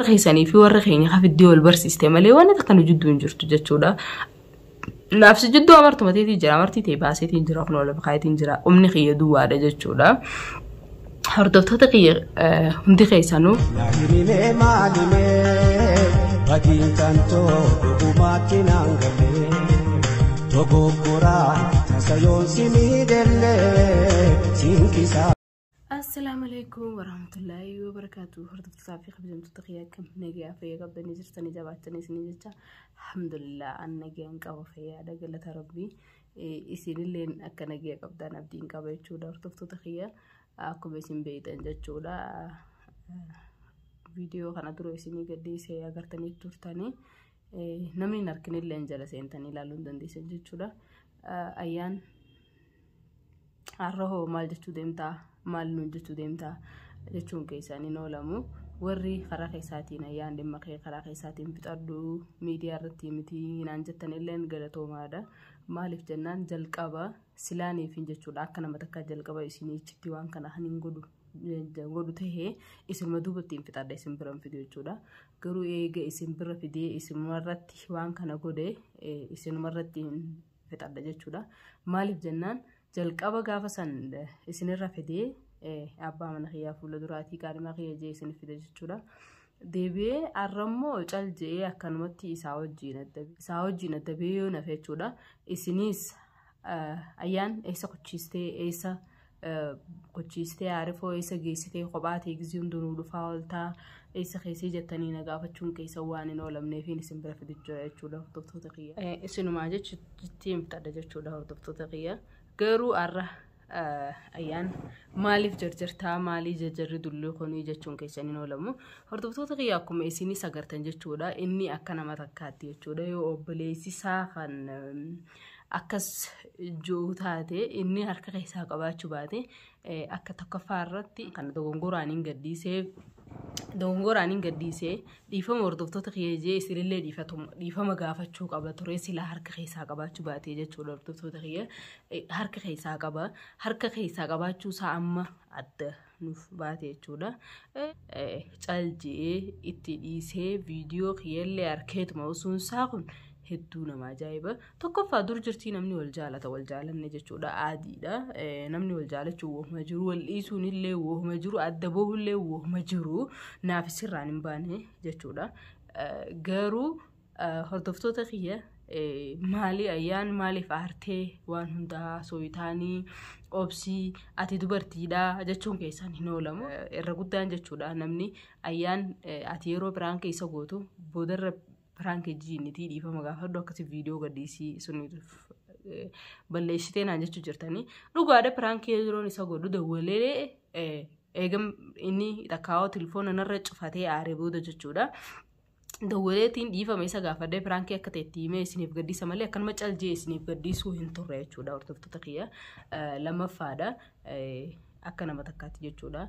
Keessanii fi warra keenya kafiddee wal barsiiste malee waan takka nu jidduu hin jirtu jechuudha. Naaf si jidduu amartuma teetii jira, amartii ta'e baaseetiin jira, kun lafa kaayetiin jira, humni kiyya duwwaadha jechuudha. Hordoftoota kiyya hundi keessanuu. Naahimee maalimee badii tantoo dhugumaatti naan galee dogoggoraan tasa yoon si miidhellee siin kisaa. Assalaamu alaikum warahmatullaahi wabarakaatu. Hordoftootaa fi kabajamtoota kiyya, akkam nagayaa fayyaa qabdanii jirtanii jabaachanii isinii jecha? Alhamdulillah, an nagayaan qaba, fayyaadha, galata Rabbii. Isinilleen akka nagaya qabdan abdiin qaba jechuudha. Hordoftoota kiyya, akkuma isin beektan jechuudha. Viidiyoo kana dura isinii gadhiisee agartanii turtanii, namni hin arginillee jala seentanii ilaaluu hin dandeessan jechuudha. Ayyaan har'a hoo maal jechuu deemtaa, maal nuun jechuu deemtaa jechuun keessaan hin oolamu. Warri karaa keessaatiin "Ayyaan, dhimma kee karaa keessaatiin fixadhu, miidiyaa irratti miti" naan jettan illeen galatoomaadha. Maaliif jennaan, jalqaba silaaniifin jechuudha, akka nama takkaa jalqaba isinii ichitti waan kana hin godhu tahee isinuma duubatti hin fixadha, isin bira hin fidu jechuudha. Garuu eega isin bira fidee isinumarratti waan kana godhe, isinumarratti hin fixadha jechuudha. Maaliif jennaan, jalqaba gaafa san isinirra fidee abbaa mana kiyyaa fuula duraatii qaadhimaa kiyya jee isin fide jechuudha. Deebi'ee har'ammoo cal je'ee akkanumatti isaa wajjin adda yoo nafe jechuudha. Isinis "Ayyaan eessa kuchiistee, eessa kuchiistee, aarifoo eessa geessitee, kophaa ta'e gizii hundinuu dhufaa ooltaa, eessa keessee?" jettanii na gaafachuun keessa waan hin oolamneefiin isin bira fidu jechuudha, hordoftoota kiyya. Isinumaa jechuutti himtadha jechuudha, hordoftoota kiyya. Garuu har'a "Ayyaan, maaliif jarjartaa, maalii jarjarri dulluu kunii?" jechuun keessan hin oolamu. Hordoftoota kiyya, akkuma isinis agartan jechuudha, inni akka nama takkaatti jechuudha, yoo obboleessi isaa kan akkas jiru taate, inni harka keessaa qabaachuu baate, akka tokkoffaa irratti kan dogongoraan hin gadhiisee, dogongoraan hin gadhiisee, dhiifama hordoftoota kiyya jee isinillee dhiifama gaafachuu qaba ture silaa harka keessaa qabaachuu baate jechuudha. Hordoftoota kiyya, harka keessaa qaba. Harka keessaa qabaachuu isaa amma adda nuuf baate jechuudha. Cal je'ee itti dhiisee viidiyoo kiyyallee harkeetuma osuun isaa kun hedduu nama ajaa'iba. Tokkoffaa dur jirtii namni wal jaalata, wal jaalanne jechuudha, aadiidha. Namni wal jaalachuu wohuma jiru, wal dhiisuun illee wohuma jiru, adda bahuullee wohuma jiru, naaf sirraan hin baane jechuudha. Garuu hordoftoota kiyya, maali ayyaan maaliif aartee waan hundaa sooyitaanii, "Obsii, ati dubartiidha" jechuun keessan hin oolamu. Irra guddaan jechuudha, namni "Ayyaan, ati yeroo prank isa gootu boodarra prank jiinitii dhiifama gaafadhu, akkasii viidiyoo gadhiisii suniif balleessitee" naan jechuu jirtanii. Dhugaadha, prank yeroon isa godhu dawwalee eegam inni takkaawoo telefoona narra cufatee aaree booda jechuudha. Dawwaleetiin dhiifama isa gaafadhee prank akka ta'e itti himee isiniif gaddisa malee akkanuma caljee isiniif gaddisuu hin turre jechuudha, hordoftoota kiyya. Lammaffaadha, akka nama takkaatti jechuudha.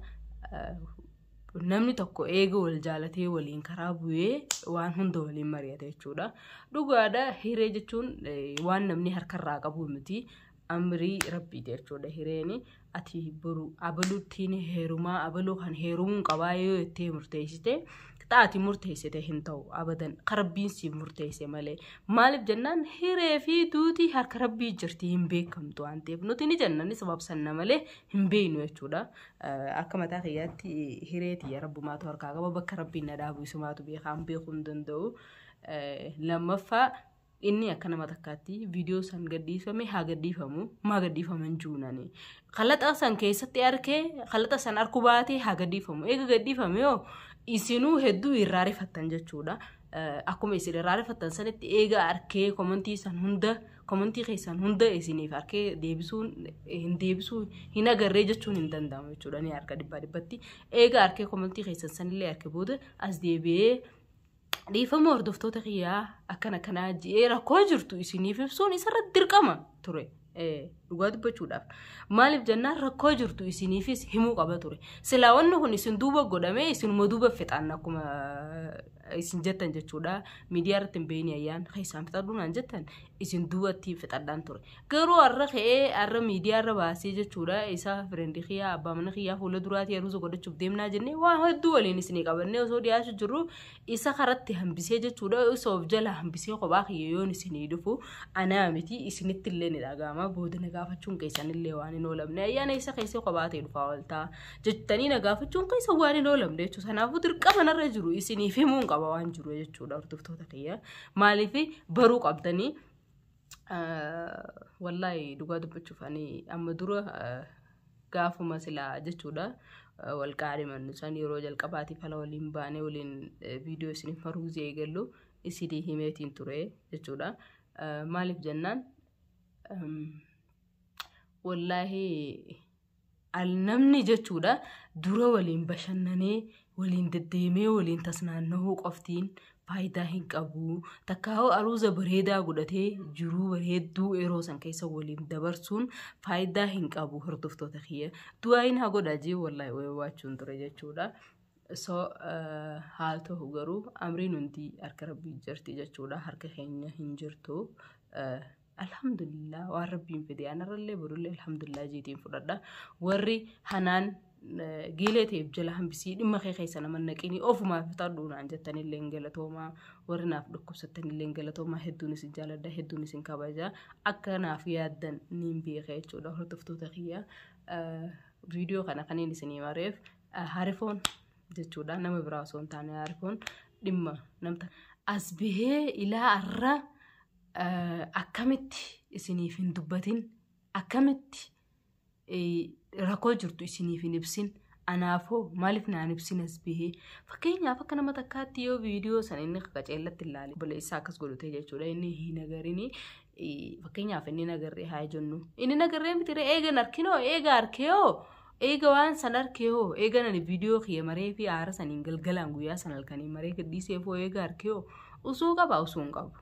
Namni tokko eega wal jaalatee waliin karaa bu'ee waan hunda waliin mari'ata jechuudha. Dhugaadha, hiree jechuun waan namni harkarraa qabu miti. Amrii Rabbiiti jechuudha hireeni. Ati boru abaluttiin heerumaa, abaluu kan heerumuun qabaa yoo jettee murteessite, xaati murteessite hin ta'u abadan, Rabbiin siif murteesse malee. Maaliif jennaan, hiree fi duutii harka Rabbii jirti, hin beekamtu waan ta'eef nuti ni jenna, ni sababsanna malee hin beeknu jechuudha. Akka mataa kiyyaatti hiree tiyya Rabbumaatu harkaa qaba, bakka Rabbiin na dhaabu isumaatu beekaa, hin beekuu hin danda'u. Lammaffaa, inni akka nama takkaatti viidiyoo san gadhiifame haa gadhiifamu, maa gadhiifaman juunani. Kalaxa san keessatti arkee, kalaxa san arkuu baatee haa gadhiifamu. Eega gadhiifame yoo isinuu hedduu irraa rifattan jechuudha. Akkuma isin irraa rifattan sanitti, eega arkee comment san hunda, comment keessan hunda isiniif arkee deebisuun hin deebisuu hin agarree jechuun hin danda'amu jechuudha. Ni harka dhibbaa dhibbatti. Eega arkee comment keessan sanillee arkee booda as deebi'ee dhiifama hordoftoota kiyyaa akkana kanaa ji'ee rakkoo jirtu isiniif ibsuun isarratti dirqama ture. Dhugaa dubbachuudhaaf. Maaliif jennaan rakkoo jirtu isiniifis himuu qaba ture. Silaa wanni kun isin duuba godhamee isinuma duuba fixaan akkuma isin jettan jechuudha. Miidiyaa irratti hin beeyni ayyaan keessaan fixadhu naan jettan isin duubatti fixadhaan ture. Garuu har'a ka'ee har'a miidiyaa irra baasee jechuudha isa friend kiyyaa abbaa mana kiyyaa fuula duraatii aruuza godhachuuf deemnaa jennee waan hedduu waliin isinii qabannee osoo dhiyaachuu jirru isa karatti hambisee jechuudha isa of jala hambisee kophaa kiyya yoon isinii dhufu anaa miti isinitti illee ni dhaga'ama booda na gaafachuun keessan illee waan hin oolamne ayyaana isa keessee kophaa ta'e dhufaa ooltaa jettanii na gaafachuun keessa waan hin oolamne jechuudha. Kanaafuu dirqama narra jiru isiniif himuun qaba waan jiru jechuudha hordoftoota kiyya. Maaliif baruu qabdanii wallaahi dhugaa dubbachuuf ani amma dura gaafuma silaa jechuudha wal qaadhimannu san yeroo jalqabaatiif hala waliin baanee waliin viidiyoo isiniif maruu eegallu isinii himeetiin ture jechuudha. Maaliif jennaan wallaahi namni jechuudha dura waliin bashannanee waliin deddeemee waliin tasnaanna'uu qoftiin faayidaa hin qabu. Takkaa'uu aruuza bareedaa godhatee jiruu bareedduu yeroo san keessa waliin dabarsuun faayidaa hin qabu hordoftoota kiyya. Du'aayin haa godhaa jee wallaahi waywaachuun ture jechuudha. So haa ta'u garuu amriin hundi harka rabbii jirti jechuudha. Harka keenya hin jirtu. Alhamdulillah waan rabbiin fide anarrallee borullee alhamdulillah jeetiin fudhadha. Warri hanaan giilee ta'eef jala hambisii dhimma kee keessa nama naqinii ofumaa fixadhu naan jettanillee hin galatoomaa. Warri naaf dhukkubsattanillee hin galatoomaa. Hedduun isin jaaladha, hedduun isin kabaja. Akka naaf yaaddan niin beeka jechuudha hordoftoota kiyya. Viidiyoo kana kanneen isinii mareef harifoon jechuudha nama biraa osoo hin taane harifoon dhimma namta as bahee ilaa arra akkamitti isiniif hin dubbatin akkamitti rakkoo jirtu isiniif hin ibsin anaafoo maaliif naan ibsin as bahee fakkeenyaaf akka nama takkaatti yoo viidiyoo sana inni qaceellatti ilaale obboleessaa akkas godhute jechuudha inni hin agarini fakkeenyaaf inni nagarree haa jennu inni nagarree miti eega arkinoo eega arkeeyoo eega waan san arkeeyoo eega nani viidiyoo kiyya maree fi aara saniin galgalaan guyyaa san halkanii maree gadhiiseefoo eega arkeeyoo usuu qaba usuu hin qabu.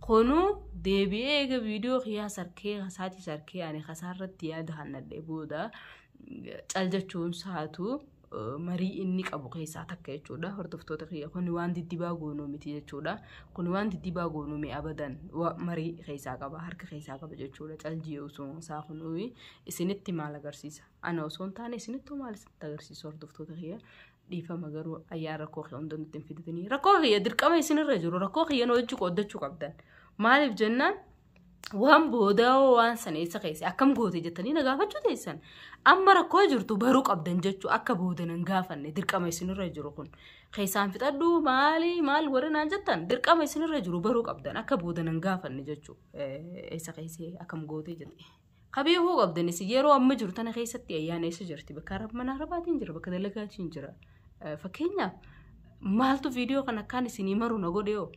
Kunuu deebi'ee eega viidiyoo kiyyaa sarkee kasaatii sarkee ani kasaarratti yaada hannadhee booda cal jechuun saatu marii inni qabu keessaa takka jechuudha. Hordoftoota kiyya kun waan diddibaa goonuu miti jechuudha. Kun waan diddibaa goonuu mi abadan marii keessaa qaba harka keessaa qaba jechuudha. Cal jiyee osoo isaa kunuu isinitti maal agarsiisa? Ana osoo hin taane isinitti maal isinitti agarsiisa hordoftoota kiyya? Dhiifama garuu ayyaan rakkoo kiyya hunda nutti hin fidatanii. Rakkoo kiyya dirqama isinirra jiru rakkoo kiyya nu hojii qooddachuu qabdan. Maaliif jennaan waan boodaa waan sana eessa keessa akkam goote jettanii na gaafachuu teessan. Amma rakkoo jirtu baruu qabdan jechuu akka booda nan gaafanne dirqama isinirra jiru kun. Keessaan fixadhu maali maal warri naan jettan dirqama isinirra jiru baruu qabdan akka booda nan gaafanne jechuu eessa keessa akkam goote jette. Qabeehuu qabdanis yeroo amma jiru tana keessatti ayyaana eessa jirti bakka mana arabaatiin jira bakka dalagaatiin jira. Fakkeenyaaf maaltu viidiyoo kana akkaan isinii maru na godhe yoo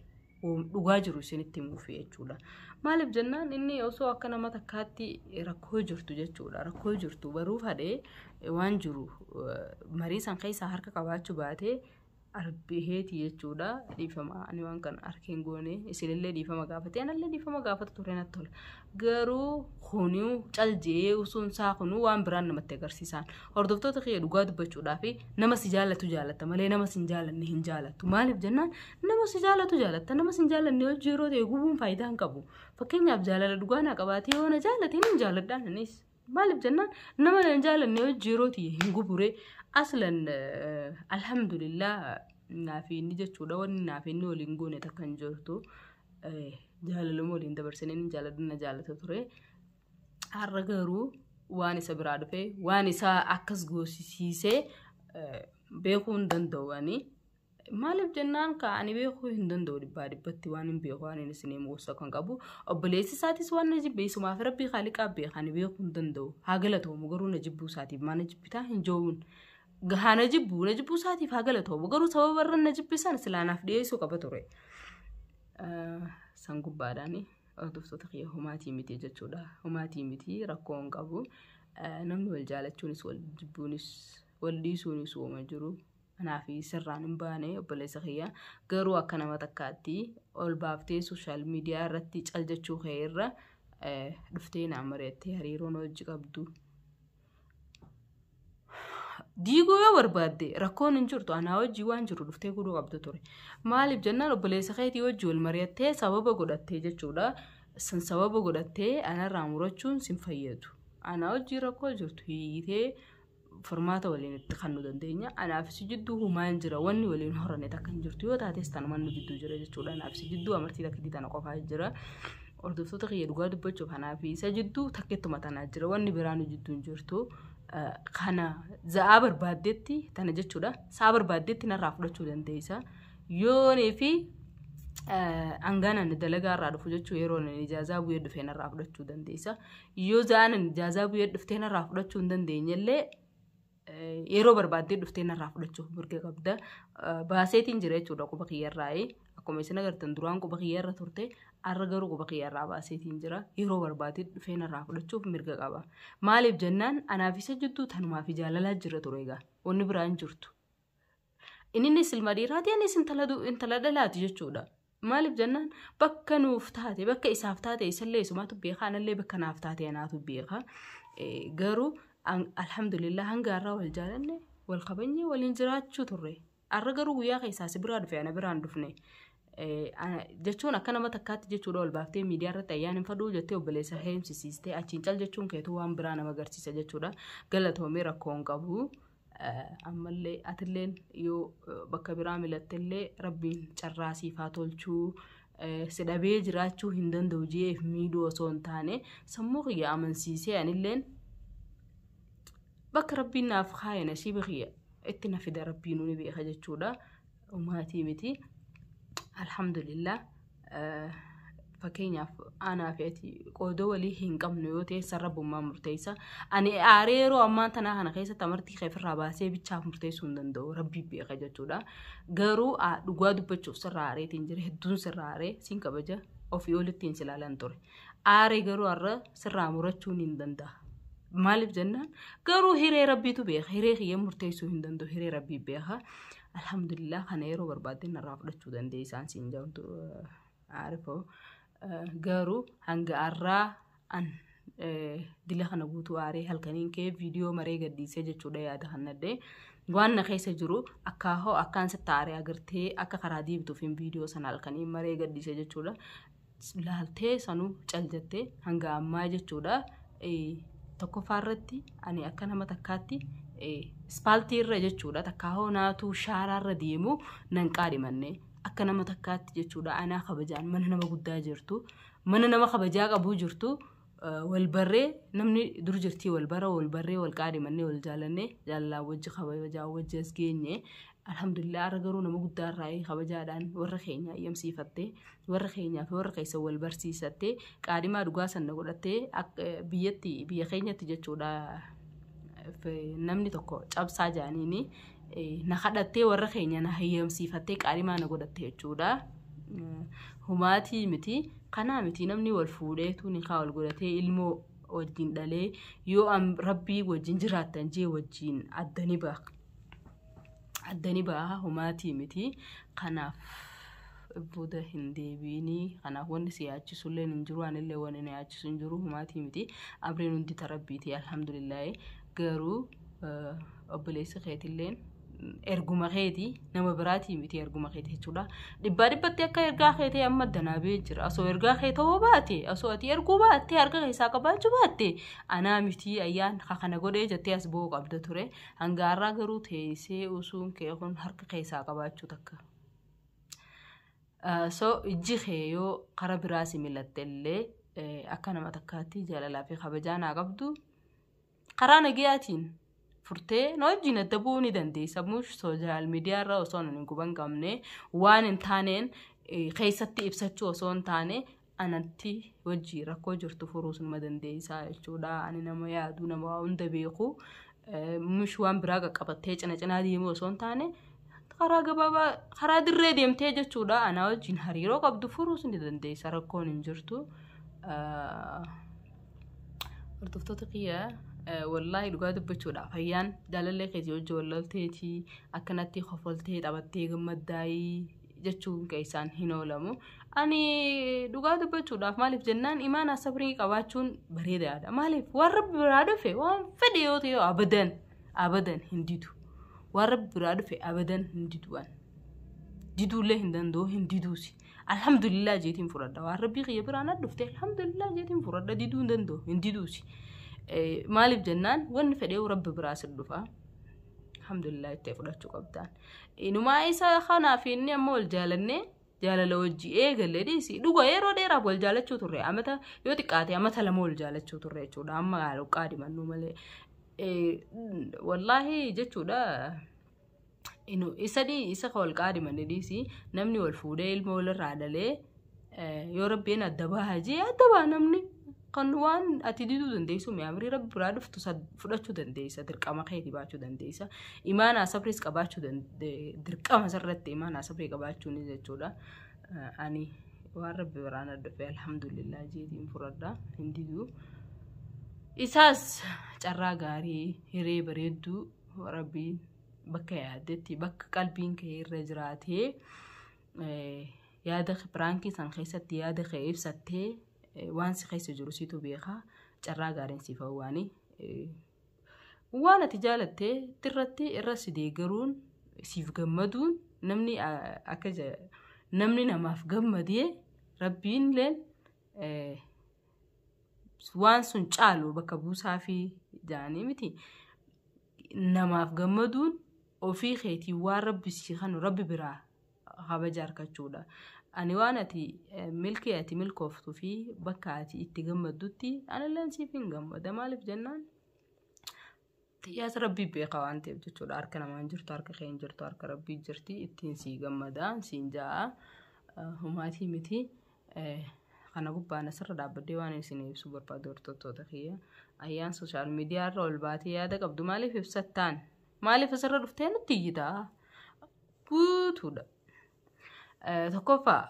dhugaa jiru isinitti himuufi jechuudha. Maaliif jennaan inni osoo akka nama takkaatti rakkoo jirtu jechuudha. Rakkoo jirtu baruuf hadhee waan jiru marii san keessaa harka qabaachuu baatee arbiheeti jechuudha. Dhiifama ani waan kana harkeen goone isinillee dhiifama gaafatee anallee dhiifama gaafatu ture natti tola. Garuu kunuu caljee usuun isaa kunuu waan biraan namatti agarsiisan. Hordoftoota kiyya dhugaa dubbachuudhaaf nama si jaallatu jaalatta malee nama si hin jaallanne hin jaalattu. Maaliif jennaan nama si jaallatu jaalatta nama si hin jaallanne hojii yeroo ta'e gubuun faayidaa hin qabu. Fakkeenyaaf jaalala dhugaa naa qabaatee yoo na jaallate hin jaalladhaan anis. Maaliif jennaan nama na hin jaallanne hojii yeroo ta'e hin gubure. Aslan alhamdulillah naaf inni jechuudha wanni naaf inni waliin goone takka hin jirtu. Jaalaluma waliin dabarsanii inni jaalladhu na jaallata ture. Har'a garuu waan isa biraa dhufe waan isa akkas goosisiisee beekuu hin danda'u ani. Maaliif jennaan ka ani beekuu hin danda'u dhibbaa dhibbatti waan hin beeku waan inni isin gosa kan qabu. Obboleessi isaatis waan na jibbe isumaaf rabbii kaaliqaa beeka ani beekuu hin danda'u. Haa galatoomu garuu na jibbuu isaatiif maa na jibbitaa hin joowuun. Haa na jibbuu na jibbuu isaatiif haa galatoomu garuu sababa irra na jibbisan silaa naaf dhiyeessuu qaba ture. San gubbaadhaani hordoftoota kiyya homaatii miti jechuudha. Homaatii miti rakkoo hin qabu. Namni wal jaalachuunis wal jibbuunis wal dhiisuunis uuma jiru. Kanaaf sirraan hin baane obboleessa kiyya garuu akka nama takkaatti ol baaftee sooshaal miidiyaa irratti cal jechuu kee irra Dhuftee naa mari'attee hariiroo na wajji qabdu. Diiguu yoo barbaadde rakkoon hin jirtu, anaa wajjii waan jiru dhuftee godhuu qabdu ture. Maaliif jennaan obboleessa keetii wajji wal mari'attee sababa godhattee jechuudha. San sababa godhattee anarraa murachuun sin fayyadu. Anaa wajjii rakkoo jirtu hiitee furmaata waliin itti kennuu dandeenya. Anaaf si jidduu humaan jira, wanni waliin horanne takka hin jirtu, yoo taates tanumaan nu jidduu jira jechuudha. Anaaf si jidduu amartii takkitii tana qofaa jira. Hordoftoota kiyya, dhugaa dubbachuuf anaaf isa jidduu takkettuma tanaa jira, wanni biraa nu jidduu hin jirtu. Kana za'aa barbaaddetti tana jechuudha. Sa'a barbaaddetti narraa fudhachuu dandeessa. Yoonii fi hangaan ani dalagaa irraa dhufu jechuu, yeroo ani ijaazaa bu'ee dhufee narraa fudhachuu dandeessa. Yoo za'aan ani ijaazaa bu'ee dhuftee narraa fudhachuu hin dandeenyellee, yeroo barbaaddee dhuftee narraa fudhachuuf mirga qabda. Baaseetiin jira jechuudha quba kiyyarraayi. Akkuma isin agartan duraan quba kiyyarra turte, har'a garuu quba kiyyarraa baaseetiin jira. Yeroo barbaaddee dhufee narraa fudhachuuf mirga qaba. Maaliif jennaan anaaf isa jidduu tanumaa fi jaalalaa jira ture egaa. Wanni biraa hin jirtu. Innis ilma dhiiraati, anis intala dhalaati jechuudha. Maaliif jennaan bakka nuuf taate, bakka isaaf taate isallee isumaatu beeka, anallee bakka naaf taate anaatu beeka. Garuu alhamdulillah hanga har'aa wal jaalanne, wal kabajne, waliin jiraachuu turre. Har'a garuu guyyaa keessaa si biraa dhufe, ana biraan dhufne. Jechuun akka nama takkaatti jechuudha ol baaftee miidiyaa irratti ayyaan hin fadhuu jettee obboleessa heemsisiistee achiin cal jechuun keetuu waan biraa nama agarsiisa jechuudha. Galatoomee, rakkoo hin qabu. Ammallee atilleen yoo bakka biraa milattellee rabbiin carraa siif haa tolchuu. Si dhabee jiraachuu hin danda'u jeef miidhuu osoo hin taane, sammuu kiyya amansiisee anilleen bakka rabbiin naaf kaaye nasiiba kiyya itti na fida, rabbiin ni beeka jechuudha. Umaatii miti. Alhamdulillah. Fakkeenyaaf anaa fi ati qoodoo walii hin qabnu yoo ta'e, sarrabbummaa murteessa. Ani aaree yeroo ammaan tanaa kana keessatti amartii kee ofirraa baasee bichaaf murteessuu hin danda'u, rabbii beeka jechuudha. Garuu dhugaa dubbachuuf sirraa aareetiin jira, hedduun sirraa aaree, siin kabaja, ofii olittiin silaalan ture. Aaree garuu har'a sirraa murachuun hin danda'a. Maaliif jennaan garuu hiree rabbiitu beeka, hiree kiyya murteessuu hin danda'u, hiree rabbii beeka. Alhamdulillah, kana yeroo barbaadde narraa fudhachuu dandeessaan siin jedhamtu aarifoo. Garuu hanga har'aa an dila kana guutuu aaree halkaniin kee viidiyoo maree gadhiisee jechuudha yaada kan naddee. Waan na keessa jiru akka hoo akkaan sitti aaree agartee akka karaa deebituuf hin viidiyoo sana halkaniin maree gadhiisee jechuudha. Laaltee sanuu cal jettee hanga ammaa jechuudha. Tokkoffaa irratti ani akka nama takkaatti ispaaltii irra jechuudha takkaa hoo naatuu shaaraarra deemu nan qaadhimanne, akka nama takkaatti jechuudha anaa kabajaan mana nama guddaa jirtu, mana nama kabajaa qabuu jirtu, wal barree, namni dur jirtii wal bara, wal barree, wal qaadhimannee, wal jaalannee, jaalalaan wajji kabajaa wajji as geenye, alhamdulillah. Har'a garuu nama guddaa irraa kabajaadhaan warra keenya eeyyamsiifattee, warra keenyaa fi warra keessa wal barsiisattee, qaadhimaa dhugaa sana godhattee, biyyatti biyya keenyatti jechuudha namni tokko cabsaa jaaniini na kadhattee, warra keenya na hayyamsiifattee, qaadhimaa na godhatte jechuudha. Humaatii miti, kanaa miti, namni wal fuudheetu ni kaa wal godhatee ilmoo wajjin dhalee yoo rabbii wajjin jiraattan jee wajjin addani ba'a. Addani ba'a, humaatii miti. Kanaaf booda hin deebiinii, kanaaf wanni si yaachisu illee hin jiru, anillee wanni na yaachisu hin jiru, humaatii miti. Abriin hundi tarabbiiti, alhamdulillaahi. Garuu obboleessi keetilleen erguma keeti, nama biraatii miti, erguma keeti jechuudha. Dhibbaa dhibbatti akka ergaa keetii amma danaabee jira. Osoo ergaa kee ta'uu baate, osoo ati erguu baatte, harka keessaa qabaachuu baatte, anaa miti ayyaan kana godhee jettee as ba'uu qabda ture. Hanga har'aa garuu teessee usuun kee kun harka keessaa qabaachuu takka. So ijji kee yoo karaa biraa si milatte illee, akka nama takkaatti jaalalaa fi kabajaa naa qabdu karaa nagayaatiin furtee na wajjin adda bu'uu ni dandeessa. Mush social media irra osoo hin quban qabne, waan hin taaneen keessatti ibsachuu osoo hin taane, anatti wajji rakkoo jirtu furuus numa dandeessaa jechuudha. Ani nama yaadu, nama waa hunda beeku, mush waan biraa qaqqabattee cina cinaa deemuu osoo hin taane, karaa gabaabaa karaa dirree deemtee jechuudha. Anaa wajjin hariiroo qabdu furuus ni dandeessa, rakkoon hin jirtu. Hordoftoota kiyya, wallaahi dhugaa dubbachuudha fayyaan jaalallee keetii hojii wallolteetii akkanatti kofoltee taphattee gammaddaayii. Jechuun keessaan hin oolamu. Ani dhugaa dubbachuudhaaf, maaliif jennaan, imaanaa sabrii qabaachuun bareedaadha. Maaliif, waan Rabbi biraa dhufe waan fedhe yoo ta'e abadan abadan hin didu. Waan Rabbi biraa dhufe abadan hin didu. Diduullee hin danda'u, hin diduusi. Alhamdulillah jeetiin fudhadha. Waan Rabbii kiyya biraa na dhufte alhamdulillah jeetiin fudhadha, diduu hin danda'u, hin diduusi. Maaliif jennaan, wanni fedhee Rabbi biraa si dhufa. Alhamdulillah itti fudhachuu qabdaan. Inumaa isa kanaaf inni amma wal jaalannee jaalala wajji eegalee dhiisi. Dhuga yeroo dheeraaf wal jaalachuu turre, amata yoo xiqqaate amata 2 wal jaalachuu turre jechuudha. Amma luqqaa dimannuu malee. Wallaahi jechuudha. Isa isa wal qaadimanne dhiisi, namni wal fuudhee ilma walirraa dhalee yoo Rabbiin adda bahaa jee adda baha. Namni kan waan ati diduu dandeessu mi'amrii Rabbi biraa dhuftu fudhachuu dandeessa, dirqama keetii baachuu dandeessa, imaanaa sabris qabaachuu, dirqama sirratti imaanaa sabrii qabaachuunis jechuudha. Ani waan Rabbi biraan dhufe alhamdulillah jeetiin fudhadha, hin diduu. Isaas carraa gaarii, hiree bareedduu Rabbiin bakka yaaddetti, bakka qalbiin kee irra jiraatee, yaada piraankii san keessatti yaada kee ibsattee, waan si keessa jiru situ beekaa, carraa gaariin siif hawwaanii waan ati jaalattee irratti irra si deeggaruun, siif gammaduun, namni akka namni namaaf gammadee Rabbiin leen waan sun caalu bakka buusaa fi jaanii miti. Namaaf gammaduun ofii keetii waan Rabbi si kanu Rabbi biraa kabaja argachuudha. Ani waan ati milkii ati milkooftuu fi bakka ati itti gammaddutti anilleen siif hin gammada. Maaliif jennaan, xiyyaas Rabbii beeka waan ta'eef jechuudha. Harka namaan jirtu, harka kee hin jirtu, harka Rabbii jirti. Ittiin sii gammada, siin ja'a. Humaatii miti. Kana gubbaan asirra dhaabbadhee waan isin ibsuu barbaadu, hordoftoota kiyya. Ayyaan social media irra ol baatee yaada qabdu maaliif ibsattaan? Maaliif asirra dhuftee nutti iyyitaa? Guutuudha. Tokkoffaa,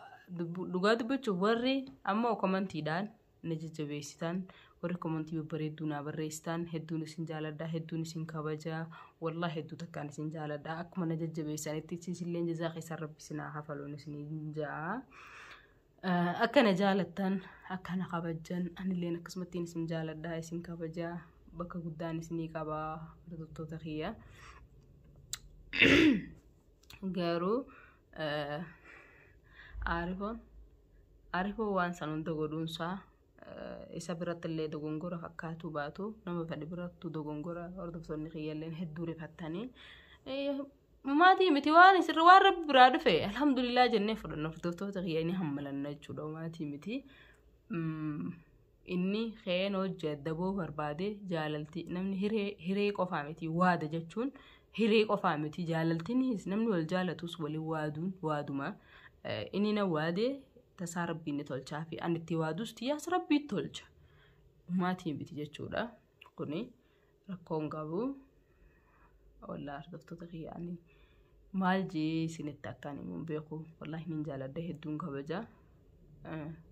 dhugaa dubbachuuf, warri ammoo komantiidhaan na jajjabeessitan, warri komantii babbareedduu naa barreessitan, hedduun isin jaaladha, hedduun isin kabajaa, wallah hedduu takkaan isin jaaladha. Akkuma na jajjabeessanitti isillee jazaa keessan Rabbi isin haa kafaluun isin ja'a. Akka na jaalattan, akka na kabajjan, anilleen akkasumattiin isin jaaladha, isin kabajaa, bakka guddaan isinii qabaa, hordoftoota kiyya. Garuu Aarifoon waan san hunda godhuunsaa isa biratti illee dogongora fakkaatu baatu, nama fedhe birattuu dogongora. Hordoftoonni kiyyalleen hedduu rifattanii. Maatii miti, waan isirra waan Rabbi biraa dhufe alhamdulillah jennee fudhanna. Hordoftoota kiyya, ni hammalanna jechuudha, maatii miti. Inni keen hojii addaboo barbaade jaalalti namni hiree hiree qofaa miti, waada jechuun hiree qofaa miti, jaalaltinis namni wal jaalatus waliin waaduun waaduma. Inni na waade tasaa Rabbiin ni tolchaa fi ani itti waadus xiyyaas Rabbii tolcha. Maatii miti jechuudha. Kuni rakkoon qabu. Wallaa hordoftoota kiyya, ani maal jee isinitti akkaan himuun beeku. Wallaahi nin jaaladha, hedduun kabaja.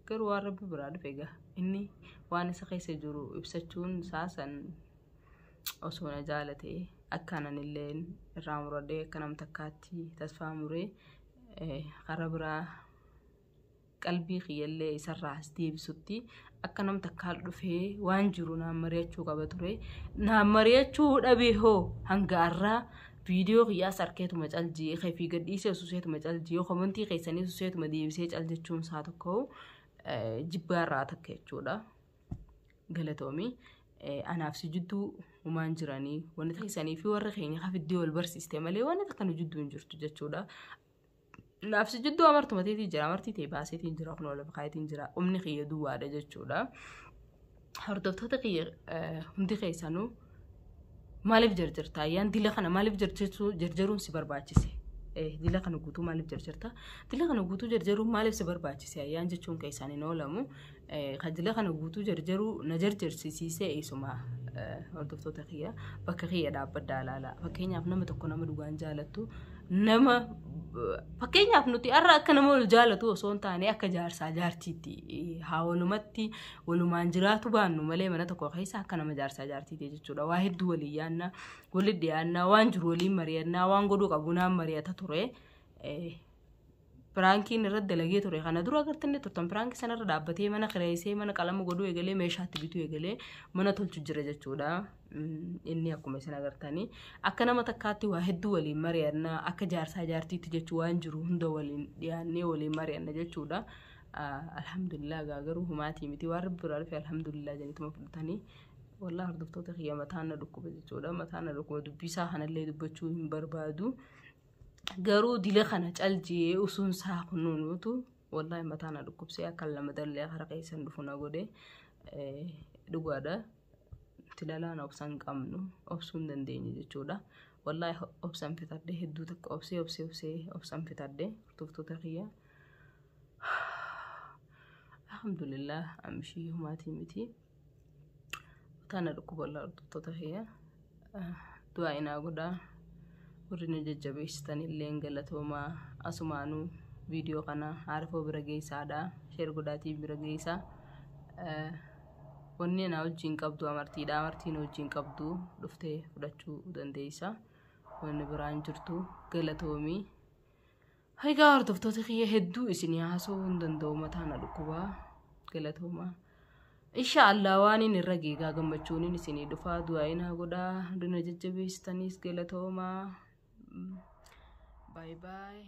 Garuu waan Rabbi biraa dhufe egaa inni waan isa keessa jiru ibsachuun isaa san osoo na jaalate akkaan illee irraa muradhee, akka nam takkaatti tasfaa muree, karaa biraa qalbii kiyyallee isarraa as deebisutti akka nam takkaan dhufee waan jiru naan mari'achuu qaba ture. Naan mari'achuu dhabee hoo hanga har'aa viidiyoo kiyyaas harkeetuma caljii fi gadhiisee suseetuma caljii, komantii keessanii suseetuma deebisee cal jechuun isaa tokko jibbaarraa takka jechuudha. Galatoomii. Anaaf si jidduu humaan jiranii wanti keessanii fi warra keenya kafiddee wal barsiiste malee wanti takka nu jidduu hin jirtu jechuudha. Naaf si jidduu amartuma teetii jira, amartii ta'e baaseetiin jira, kun lafa kaayetiin jira, humni kiyya duwwaadha jechuudha. Hordoftoota kiyya hundi keessanuu, maaliif jarjarta ayyaan? Dila kana maaliif jarjaruun si barbaachise? Dila kana guutuu maaliif jarjarta? Dila kana guutuu jarjaruun maaliif si barbaachise ayyaan jechuun keessaan hin oolamu. Kan dila kana guutuu jarjaruu na jarjarsiisee isuma. Hordoftoota kiyya, bakka kiyya dhaabbaddaa ilaala. Fakkeenyaaf nama tokko, nama dhugaan jaalattu, nama fakkeenyaaf nuti har'a akka nama wal jaalatu osoo hin taane akka jaarsaa jaartiitti haa walumatti walumaan jiraatu baannu malee, mana tokko keessa akka nama jaarsaa jaartiitti jechuudha. Waa hedduu waliin yaanna, waliin dhiyaannaa, waan jiru waliin mari'annaa, waan godhuu qabu naan mari'ata ture. Piraankiin irratti dalagee ture kana dura agartanii turtan piraankii sanarra dhaabbatee mana kireessee mana qalama godhuu eegalee meeshaatti bituu eegalee mana tolchu jira jechuudha. Inni akkuma isin agartanii akka nama takkaatti waa hedduu waliin mari'anna akka jaarsaa jaartiitti jechuu waan jiru hunda waliin dhiyaannee waliin mari'anna jechuudha. Alhamdulillah garuu humaatii miti waan rabbi biraa dhufe alhamdulillah jedhaniituma fudhatanii. Wallah hordoftoota kiyya mataan na dhukkuba jechuudha. Mataan na dhukkuba dubbisaa kanallee dubbachuu hin barbaadu. Garuu dila kana caljee usuun isaa kunuunuutu wallahi mataa na dhukkubsee akka lama dallee kara keessan dhufu na godhe dhugaadha. Tilalaan obsa hin qabnu obsuu hin dandeenye jechuudha. Wallahi obsan fitadhe hedduu takka obsee obsee obsee obsan fitadhe hordoftoota kiyya. Alhamdulillah amshii humaatii miti. Mataa na dhukkuba wallahi hordoftoota kiyya. Du'aa inaa godhaa. Warri na jajjabeessitan illeen galatoomaa asumaanuu viidiyoo kana Aarifoo bira geessaadha. Sheer godhaatii bira geessaa. Wanni na wajjin qabdu amartiidha. Amartiin wajjin qabdu dhuftee fudhachuu dandeessa. Wanni biraan jirtu galatoomii. Egaa hordoftoota kiyya hedduu isinii haasa'uu hin danda'u mataa na dhukkubaa galatoomaa. Insha Allah waan inni irra geegaa gammachuun isinii dhufaa du'aa inaa godhaa duna jajjabeessitaniis galatoomaa. Baay baay.